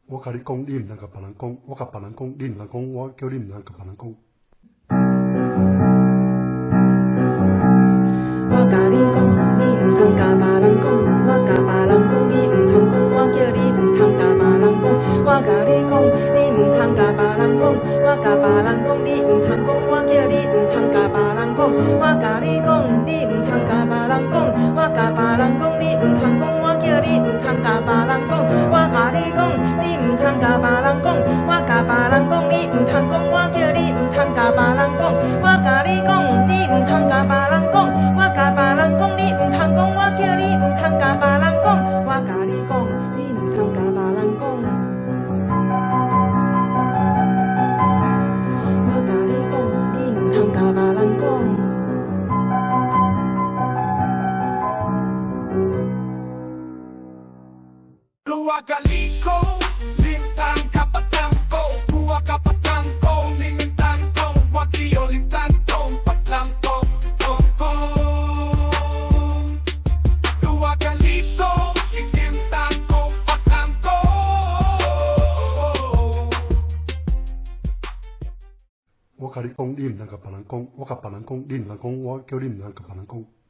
我共你講，你毋通共別人講；我共別人講，你毋通講。我叫你毋通共別人講。我共你講，你毋通共別人講；我共別人講，你毋通講。我叫你毋通共別人講。我共你講，你毋通共別人講；我共別人講，你毋通講。我叫你毋通共別人講。我共你講，你毋通共別人講；我共別人講，你毋通講。我叫你毋通共別人講。我共你講，你毋通共別人講；我共別人講，你毋通講。我叫你毋通共別人講。我共你講，你毋通共別人講；我共別人講，你毋通講。我叫你毋通共別人講。我共你講，你毋通共別人講。我共你講，你毋通共別人講。我共你講，你毋通共別人講。我共別人講，你毋通講。我叫你毋通共別人講，講講。我共你講，你毋通共別人講。我共你講，你毋通共別人講；我共別人講，你毋通講。我叫你毋通共別人講。